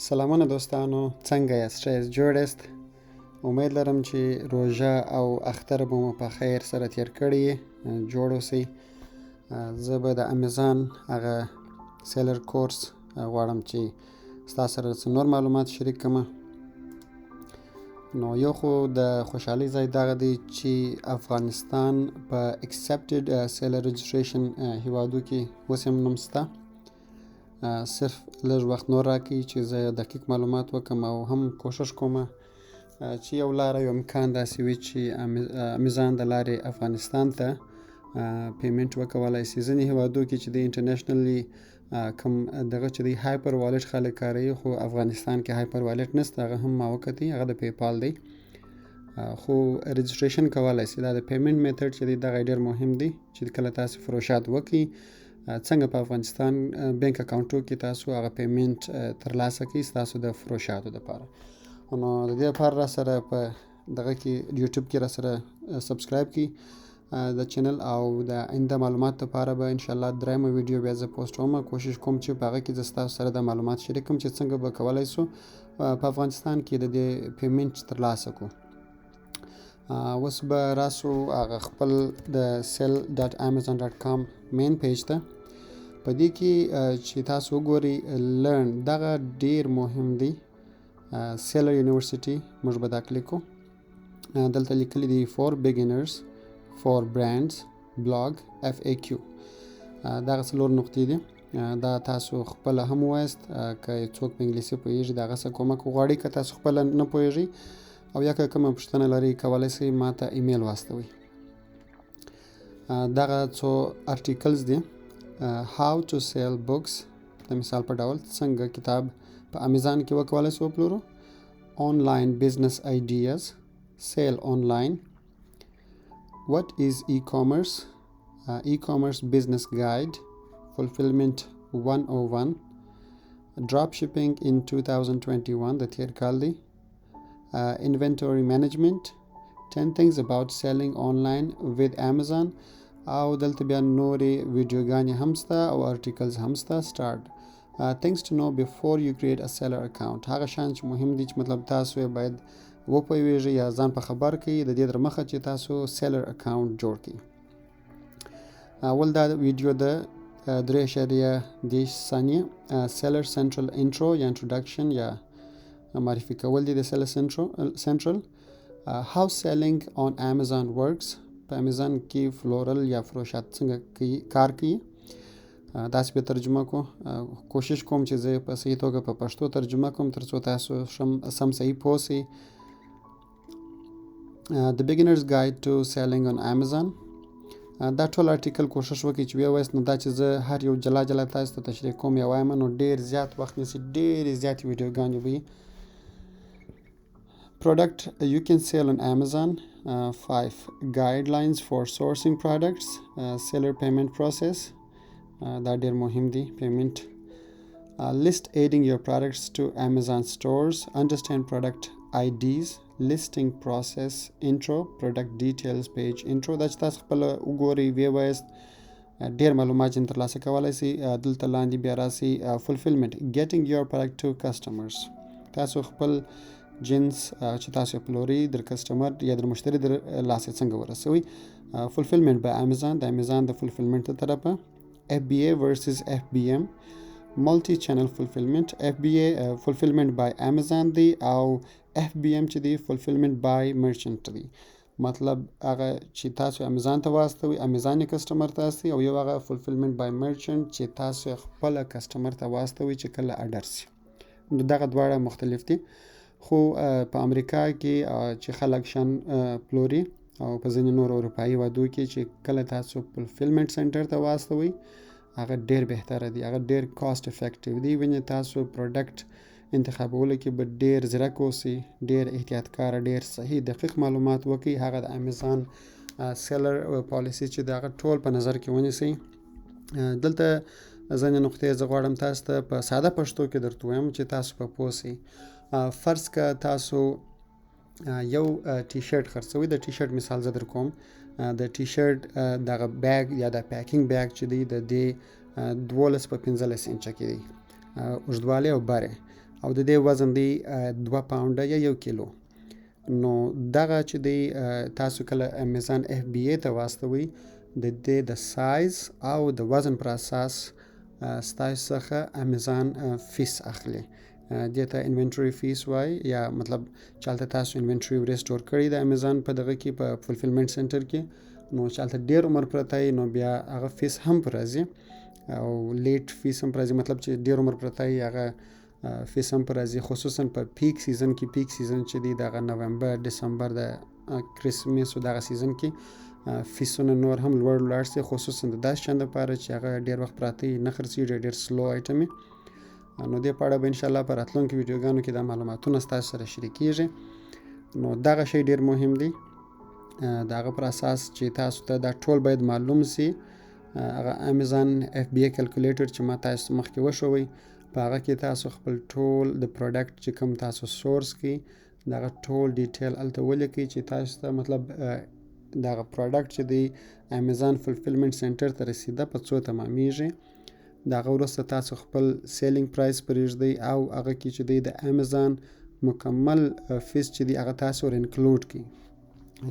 سلامونه دوستانو، څنګه یاست؟ ښه یاست؟ جوړ یاست؟ امید لرم چې روژه او اختر به مو په خیر سره تیر کړی، جوړ اوسئ. زه به د امیزان هغه seller course غواړم چې ستاسو سره څه نور معلومات شریک کړم. نو یو خو د خوشحالۍ ځای دغه دی چې افغانستان په accepted seller registration هیوادو کې اوس هم نوم شته. صرف لږ وخت نور راکړئ چې زه دقیق معلومات وکم او هم کوشش کوم چې یو لاره، یو امکان داسې وي چې امیزان د لارې افغانستان ته payment وکولای شي. ځینې هیوادو کې چې د internationally کوم دغه چې دی Hyperwallet خلک کاروي، خو افغانستان کې Hyperwallet نشته. هغه هم ما وکتی، هغه د PayPal دی، خو registration کولای شي. دا د payment method چې دی، دغه ډیر مهم دی چې کله تاسو فروشات وکړئ، څنګه په افغانستان بانک اکاونټو کې تاسو هغه payment ترلاسه کړئ ستاسو د فروشاتو دپاره. نو د دې لپاره را سره په دغه کې یوټیوب کې را سره subscribe کړئ د channel، او د آینده معلومات لپاره به ان شاء الله درېیمه ویډیو بیا زه پوسټ کوم. کوشش کوم چې په هغه کې زه ستاسو سره د معلومات شریک کړم چې څنګه به کولای سو په افغانستان کې د دې payment ترلاسه کړو. اوس به راسو هغه خپل د sell.amazon.com main page ته. په دې کې چې تاسو وګورئ learn، دغه ډیر مهم دی. Seller University موږ به دا کلیک کو. دلته لیکلي دي for beginners، for brands، blog، FAQ. دغه څلور نقطې دي. دا تاسو خپله هم ووایاست. که څوک په انګلیسي پوهیږي، د هغه څخه کومک وغواړئ. که تاسو خپله نه پوهیږئ او یا که کومه پوښتنه لرئ، کولی شئ ما ته ایمیل واستوئ. دغه څو articles دي. How to sell books، د مثال په ډول څنګه کتاب په امیزان کې وکولای شو وپلورو، online business ideas، sell online، what is e-commerce، e-commerce business guide، fulfillment 101، drop shipping in 2021، د تیر کال دی، inventory management، 10 things about selling online with Amazon. او دلته بیا نورې ویډیوګانې هم سته او articles هم سته. Start، things to know before you create a seller account، هغه شان چې مهم دي چې مطلب تاسو یې باید وپوهیږئ یا ځان په خبر کړئ د دې در مخه چې تاسو seller account جوړ کړئ. اول دا ویډیو د 3.30 ثانیې Seller Central intro یا introduction یا معرفي کول دي د Seller Central. How selling on Amazon works، په امیزان کې فلورل یا فروشات څنګه کار کوي، داسې به ترجمه کو. کوشش کوم چې زه په صحیح توګه په پښتو ترجمه کوم ترڅو تاسو سم صحیح پوه شئ. The Beginner's Guide to Selling on Amazon. دا ټول article کوشش وکړئ چې ویې وایاست. نو دا چې زه هر یو جلا جلا تاسو ته تشریح کوم یا وایم، نو ډیر زیات وخت نیسي، ډېرې زیاتې ویډیوګانې وي. Product you can sell on Amazon، five guidelines for sourcing products، seller payment process، دا ډیر مهم دی payment، list adding your products to Amazon stores، understand product IDs، listing process intro، product details page intro. دا چې تاسو خپله وګورئ، ویې وایاست، ډیر معلومات چې ترلاسه کولای شئ. دلته لاندې بیا راسي fulfillment، getting your product to customers، تاسو خپل جنس چې تاسو پلوري در customer یا در مشتري در لاسه څنګه ورسوي. Fulfillment by Amazon، د امیزان د fulfillment طرفه، FBA versus FBM، multi-channel fulfillment. FBA fulfillment by Amazon دی او FBM چې دی fulfillment by merchant دی. مطلب هغه چې تاسو امیزان ته واستوي، امیزان یې customer ته استوي، او یو هغه fulfillment by merchant چې تاسو خپله customer ته واستوي چې کله ارډر سي. نو دغه دواړه مختلف دي. خو په امریکا کې چې خلک شان پلوري او په ځینې نورو اروپایي هېوادو کې، چې کله تاسو fulfillment center ته واستوئ، هغه ډیر بهتره دی، هغه ډیر cost effective دی. وینې تاسو product انتخابولو کې به ډیر ځیرک اوسئ، ډیر احتیاطکاره، ډیر صحیح دقیق معلومات وکړئ. هغه د امیزان seller policy چې د هغه ټول په نظر کې ونیسئ. دلته ځینې نقطې زه غواړم تاسو ته په ساده پښتو کې درته ووایم چې تاسو په پوه سئ. فرض که تاسو یو ټي شرټ خرڅوئ، د ټي شرټ مثال زه در کوم. د ټي شرټ دغه bag یا د packing bag چې دی، د دې 12 په 15 انچه کې دی اوږدوالی او بره. او د دې وزن دی 2 پاونډه یا 1 کیلو. نو دغه چې دی تاسو کله امیزان FBA ته واستوي، د دې د سایز او د وزن پر اساس ستاسو څخه امیزان فیس اخلي. دې ته inventory fees وای، یا مطلب چې هلته تاسو inventory ورسټور کړی د امیزان په دغه کې، په fulfillment center کې، نو چې هلته ډیر عمر پرته، نو بیا هغه فیس هم پر راځي او late fees هم پر راځي. مطلب چې ډیر عمر پرته، هغه فیس هم پر راځي، خصوصا په peak season کې. Peak season چې دی دغه نومبر، دسمبر، د کریسمس او دغه season کې فیسونه نور هم لوړ لاړ شي، خصوصا د داسې شیانو لپاره چې هغه ډیر وخت پراته، نه خرڅېږي، ډیر slow item. نو دې په اړه به انشاءالله په راتلونکو ویډیوګانو کې دا معلوماتونه ستاسو سره شریکیږي. نو دغه شی ډیر مهم دی. د هغه پر اساس چې تاسو ته دا ټول باید معلوم سي، هغه امیزان FBA calculator چې ما تاسو مخکې وښوی، په هغه کې تاسو خپل ټول د product چې کوم تاسو source کی، دغه ټول detail هلته ولیکئ چې تاسو ته مطلب دغه product چې دی امیزان fulfillment center ته رسیده، په څو تمامیږي. د هغه وروسته تاسو خپل selling price پرېږدئ او هغه کې چې دی د امیزان مکمل فیس چې دی، هغه تاسو ور include کړئ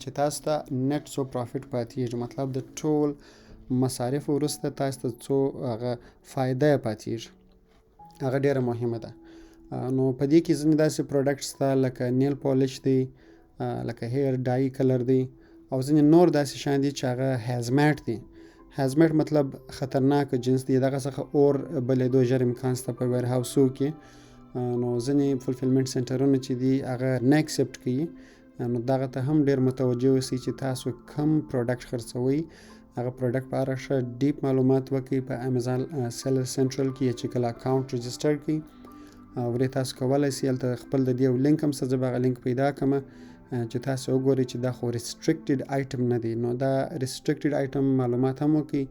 چې تاسو ته net څو profit پاتېږي. مطلب د ټول مصارف وروسته تاسو ته څو هغه فایده پاتېږي، هغه ډیره مهمه ده. نو په دې کې ځینې داسې product شته لکه nail polish دی، لکه hair dye color دی او ځینې نور داسې شیان دي چې هغه hazmat دي. Hazmat مطلب خطرناک جنس دی، دغه څخه اور بلېدو ژر امکان شته په warehouse و کې. نو ځینې fulfillment center ونه چې دي، هغه نه accept کوي. نو دغه ته هم ډیر متوجه اوسئ چې تاسو کم product خرڅوئ، هغه product په اړه ښه deep معلومات وکړئ په امیزان Seller Central کې چې کله account register کړئ. ورې تاسو کولی شئ هلته خپل د دې یو لینک هم شته، زه به هغه لینک پیدا کړم چې تاسو وګورئ چې دا خو restricted item نه دی. نو دا restricted item معلومات هم وکړئ.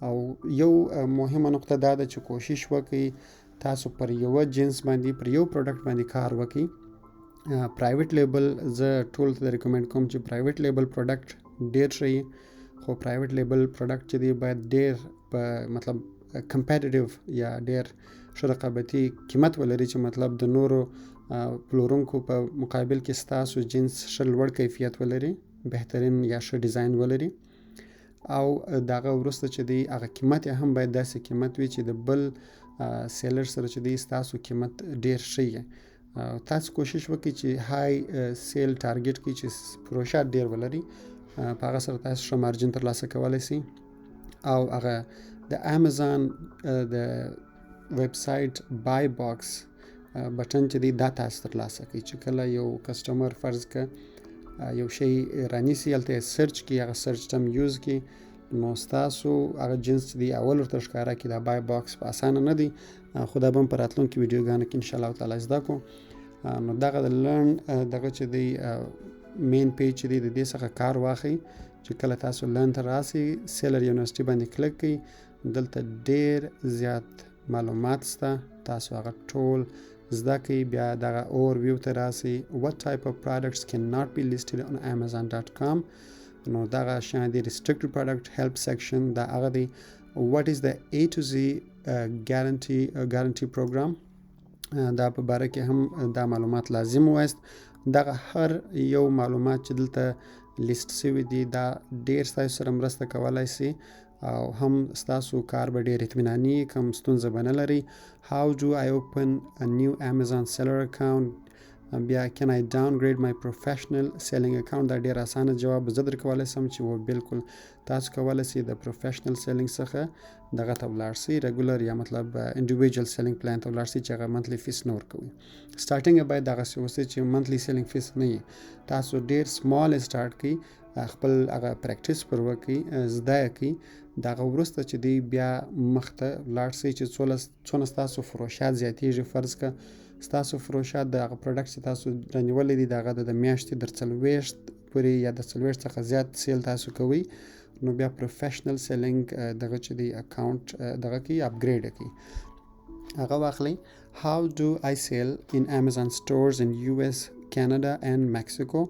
او یو مهمه نقطه دا ده چې کوشش وکړئ تاسو پر یوه جنس باندې، پر یو product باندې کار وکړئ. Private label زه ټول ته recommend کوم چې private label product ډیر ښه، خو private label product چې دی باید ډیر په مطلب competitive یا ډیر ښه رقابتي قیمت ولري، چې مطلب د نورو پلورونکو په مقابل کې ستاسو جنس ښه لوړ کیفیت ولري، بهترین یا ښه ډیزاین ولري. او دغه وروسته چې دی هغه قیمت یې هم باید داسې قیمت وي چې د بل seller سره چې دی ستاسو قیمت ډیر ښه وي. تاسو کوشش وکړئ چې high sale target کړئ چې فروشات ډیر ولري، په هغه سره تاسو ښه margin ترلاسه کولی شئ. او هغه د امیزان د website buy box button چې دی، دا تاسو ترلاسه کړئ چې کله یو customer فرض که یو شی رانیسي، هلته یې search کړي، هغه search term use کړي، نو ستاسو هغه جنس چې دی اول ورته ښکاره کړي. دا buy box په اسانه نه دی، خو دا به هم په راتلونکي ویډیوګانو کې انشاءالله تعالی زده کو. نو دغه د learn دغه چې دی main page چې دی، د دې څخه کار واخلئ چې کله تاسو learn ته راسئ، Seller University باندې کلیک کړئ. دلته ډیر زیات معلومات شته، تاسو هغه ټول زده کړئ. بیا دغه overview ته راسئ، what type of products cannot be listed on amazon.com. نو دغه شیان دي، restricted product help section دا هغه دی. What is the A to Z guarantee program؟ دا په باره کې هم دا معلومات لازم وایست. دغه هر یو معلومات چې دلته لیست شوي دي، دا ډیر ستاسو سره مرسته کولای شي او هم ستاسو کار به ډیر اطمیناني، کم ستونزه به نه لري. How do I open a new Amazon seller account؟ بیا can I downgrade my professional selling account؟ دا ډیر اسانه جواب زه درکولی شم چې و بالکل تاسو کولی شئ د professional selling څخه دغه ته ولاړ شئ، regular یا مطلب individual selling plan ته ولاړ شئ چې هغه monthly fees نه ورکوي. Starting باید دغسې اوسي چې monthly selling fees نه وي. تاسو ډیر small start کړئ، خپل هغه practice پر وکړئ، زده یې کړئ. دغه وروسته چې دی بیا مخته لاړ شئ چې څونه ستاسو فروشات زیاتیږي. فرض که ستاسو فروشات د هغه product چې تاسو رانیولی دی، د هغه د میاشتې در 40 پورې یا د 40 څخه زیات sale تاسو کوئ، نو بیا professional selling دغه چې دی account دغه کې upgrade کړئ، هغه واخلئ. How do I sell in Amazon stores in US, Canada and Mexico؟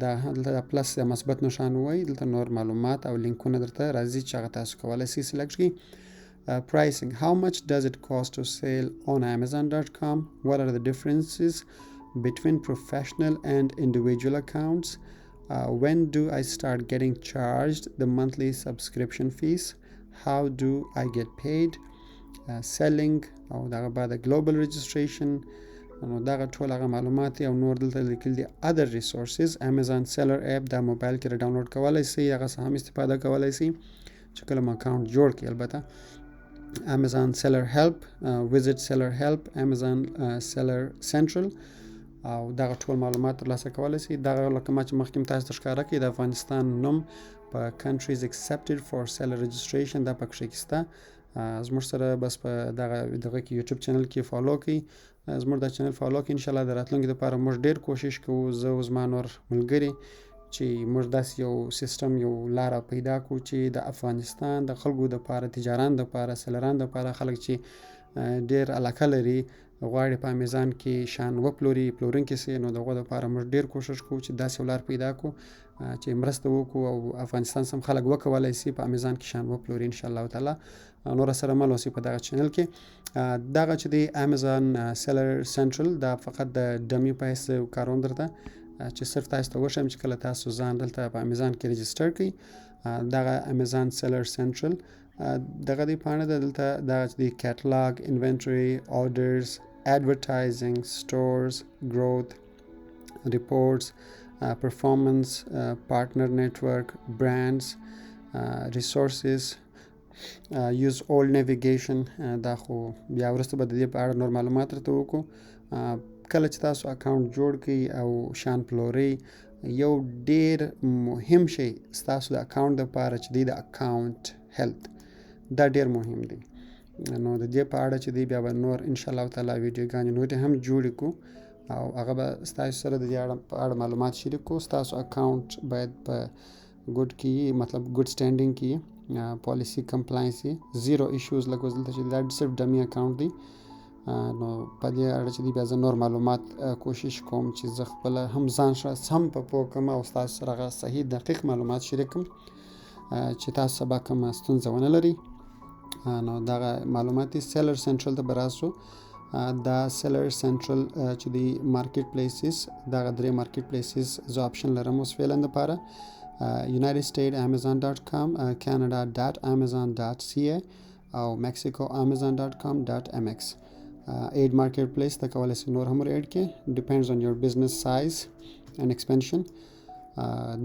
دا دلته د plus یا مثبت نشان وایي، دلته نور معلومات او لینکونه درته راځي چې هغه تاسو کولی شئ select کړئ. Pricing, how much does it cost to sell on Amazon.com? What are the differences between professional and individual accounts? When do I start getting charged the monthly subscription fees? How do I get paid? Selling او دغه بعد global registration. نو دغه ټول هغه معلومات او نور دلته لیکل دي. Other resources، Amazon Seller app، دا موبایل کې ډاونلوډ کولای شئ، هغه څه هم استفاده کولای شئ چې کله مو اکاونټ جوړ کړئ. البته Amazon Seller Help، Visit Seller Help، Amazon Seller Central او دغه ټول معلومات ترلاسه کولای شئ. دغه لکه ما چې مخکې تاسو ته ښکاره کړي، د افغانستان نوم په countries accepted for seller registration دا پکښې کې شته. زموږ سره بس په دغه دغه کې یوټیوب چینل کې follow کړئ، زموږ دا چینل follow کړئ. ان شاء الله د راتلونکي لپاره موږ ډیر کوشش کوو، زه او زما نور ملګري، چې موږ داسې یو سیستم، یو لاره پیدا کړو چې د افغانستان د خلکو دپاره، تجاران دپاره، seller ان دپاره، خلک چې ډیر علاقه لري، غواړي په امیزان کې شیان وپلوري، پلورونکي سي، نو د هغو دپاره موږ ډیر کوشش کوو چې داسې یو لار پیدا کړو چې مرسته وکړو او افغانستان سم خلک وکولای سي په امیزان کې شیان وپلوري، ان شاء الله تعالی. نور سره مل اوسئ په دغه چینل کې. دغه چې دی Amazon Seller Central، دا فقط د dummy په حیث کاروم درته چې صرف تاسو ته وښیم چې کله تاسو ځان دلته په امیزان کې register کړئ، دغه Amazon Seller Central دغه دی پاڼه ده. دلته دغه چې دی catalog، inventory، orders، advertising، stores، growth، reports، performance، partner network، brands، resources، use all navigation. دا خو بیا وروسته به د دې په اړه نور معلومات درته وکړو. کله چې تاسو اکاونټ جوړ کړئ او شیان پلورئ، یو ډیر مهم شی ستاسو د اکاونټ دپاره چې دی د account health، دا ډیر مهم دی. نو د دې په اړه چې دی بیا به نور ان شاء الله تعالی ویډیوګانې نورې هم جوړې کړو او هغه به ستاسو سره د دې اړه په اړه معلومات شریک کړو. ستاسو اکاونټ باید په good کې، مطلب good standing کې، policy compliance، zero issues. لکه اوس دلته چې دا صرف dummy account دی. نو په دې اړه چې دی بیا زه نور معلومات کوشش کوم چې زه خپله هم ځان سم په پوه کړم او ستاسو سره هغه صحیح دقیق معلومات شریک کړم چې تاسو سبا کومه ستونزه ونه لرئ. نو دغه معلومات دي. Seller Central ته به راسو. دا Seller Central چې دی market places، دغه درې market places زه option لرم اوس فعلا دپاره: United States Amazon.com، Canada.Amazon.ca او Mexico Amazon.com.mx. Add market place ته کولی شئ نور هم ور add کړئ، depends on your business size and expansion.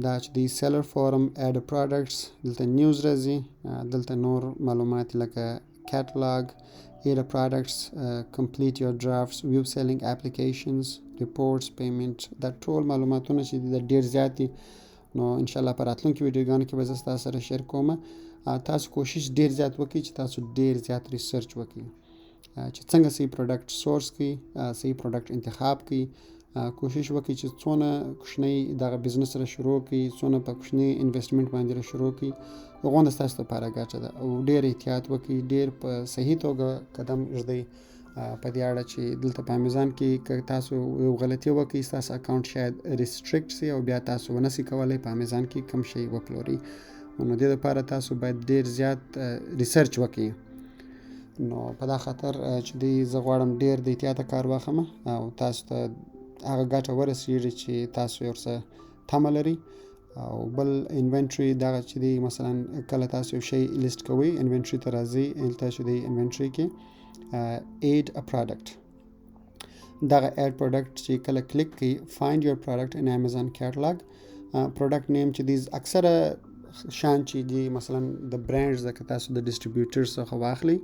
دا چې دی seller forum، add products، دلته news راځي، دلته نور معلومات لکه catalog، add products، complete your drafts، view selling applications، reports، payment. دا ټول معلوماتونه چې دي دا ډیر زیات دي. نو انشاءالله په راتلونکي ویډیوګانو کې به زه ستاسو سره share کوم. تاسو کوشش ډیر زیات وکړئ چې تاسو ډیر زیات research وکړئ چې څنګه صحیح product source کړئ، صحیح product انتخاب کړئ. کوشش وکړئ چې څونه کوچنی دغه business را شروع کړئ، څونه په کوچنی investment باندې را شروع کړئ، غونډه ستاسو لپاره ګټه ده. او ډیر احتیاط وکړئ، ډیر په صحیح توګه قدم ږدئ په دې اړه چې دلته په امیزان کې که تاسو یو غلطي وکړئ، ستاسو اکاونټ شاید restrict سي او بیا تاسو ونه سئ کولی په امیزان کې کوم شی وپلورئ. نو دې لپاره تاسو باید ډیر زیات research وکړئ. نو په دا خاطر چې دی زه غواړم ډیر د احتیاطه کار واخلم او تاسو ته هغه ګټه ورسیږي چې تاسو یې ورڅه تمه لرئ. او بل inventory، دغه چې دی مثلا کله تاسو یو شی لیست کوئ، inventory ته راځئ. دلته چې دی inventory کې add a product، دغه add product چې کله کلیک کړئ، find your product in Amazon catalog، product name چې دی، اکثره شیان چې دي مثلا د brands که تاسو د distributors څخه واخلئ،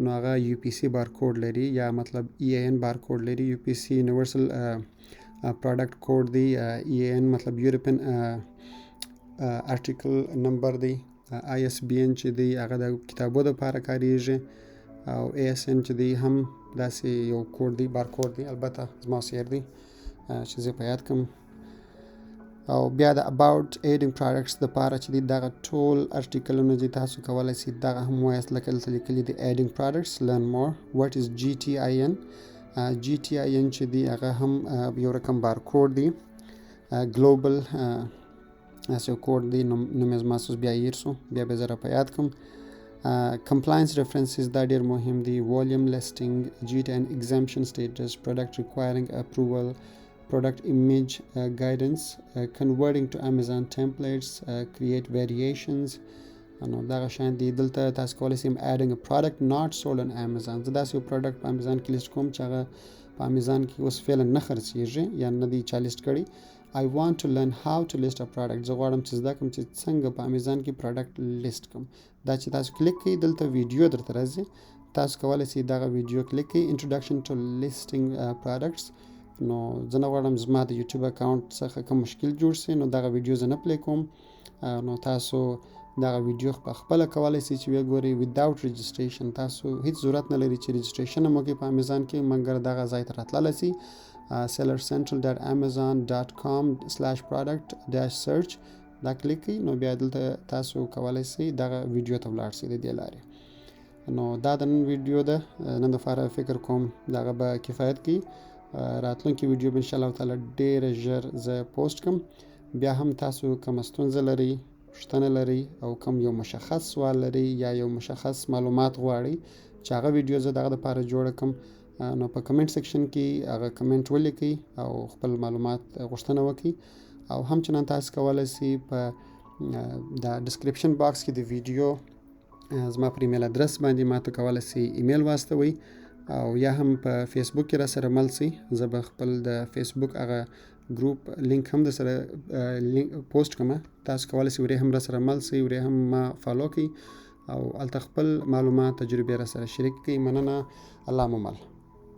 نو هغه UPC barcode لري یا مطلب EAN barcode لري. UPC universal product code دی، EAN مطلب European article number دی، ISBN چې دی هغه د کتابو دپاره کاریږي او ASN چې دی هم داسې یو کوډ دی، بارکوډ دی. البته زما اوس هېر دی چې زه په یاد کړم. او بیا د about adding products د پاره چې دی دغه ټول article ونه دي، تاسو کولی شئ دغه هم وایاست. لکه دلته لیکلي دي adding products، learn more، what is GTIN. GTIN چې دی هغه هم یو رقم بارکوډ دی، global داسې یو کوډ دی. نوم یې زما اوس بیا هېر سو، بیا به زه را په یاد کړم. Compliance references دا ډیر مهم دي. Volume listing, GTIN exemption status, product requiring approval, product image guidance, converting to Amazon templates, create variations. نو دغه شان دي. دلته تاسو کولی شئ adding a product not sold on Amazon. زه داسې یو product په Amazon کې لیست کوم چې هغه په Amazon کې اوس فعلا نه خرڅیږي یا نه دی چا لیست کړی. I want to learn how to list a product. زه غواړم چې زده کړم چې څنګه په Amazon کې product لیست کړم. دا چې تاسو کلیک کړئ، دلته ویډیو درته راځي. تاسو کولی شئ دغه ویډیو کلیک کړئ، Introduction to Listing Products. نو زه نه غواړم زما د یوټیوب اکاونټ څخه کوم مشکل جوړ شي، نو دغه ویډیو زه نه play کوم. نو تاسو دغه ویډیو په خپله کولی شئ چې وګورئ without registration. تاسو هیڅ ضرورت نه لري چې registration مو وکړئ په امیزان کې، مګر دغه ځای ته راتللی شئ، sellercentral.amazon.com/product-search. دا کلیک کړئ، نو بیا دلته تاسو کولی شئ دغه ویډیو ته ولاړ شئ د دې لارې. نو دا د نن ویډیو ده. نن دپاره فکر کوم دغه به کفایت کوي. راتلونکې ویډیو به انشاءالله تعالی ډېره ژر زه پوسټ کړم. بیا هم تاسو کومه ستونزه لرئ، پوښتنه لرئ او کوم یو مشخص سوال لرئ یا یو مشخص معلومات غواړئ چې هغه ویډیو زه دغه دپاره جوړه کړم، نو په comment section کې هغه کمنټ ولیکئ او خپل معلومات غوښتنه وکړئ. او همچنان تاسو کولی شئ په د description box کې د ویډیو زما پر ایمیل ادرس باندې ما ته کولی شئ ایمیل واستوئ او یا هم په فیسبوک کې را سره مل شئ. زه به خپل د فیسبوک هغه ګروپ لینک هم در سره لینک پوسټ کوم. تاسو کولی شئ ورې هم را سره مل شئ، ورې هم ما follow کړئ او هلته خپل معلومات، تجربې را سره شریک کړئ. مننه، الله مو مل.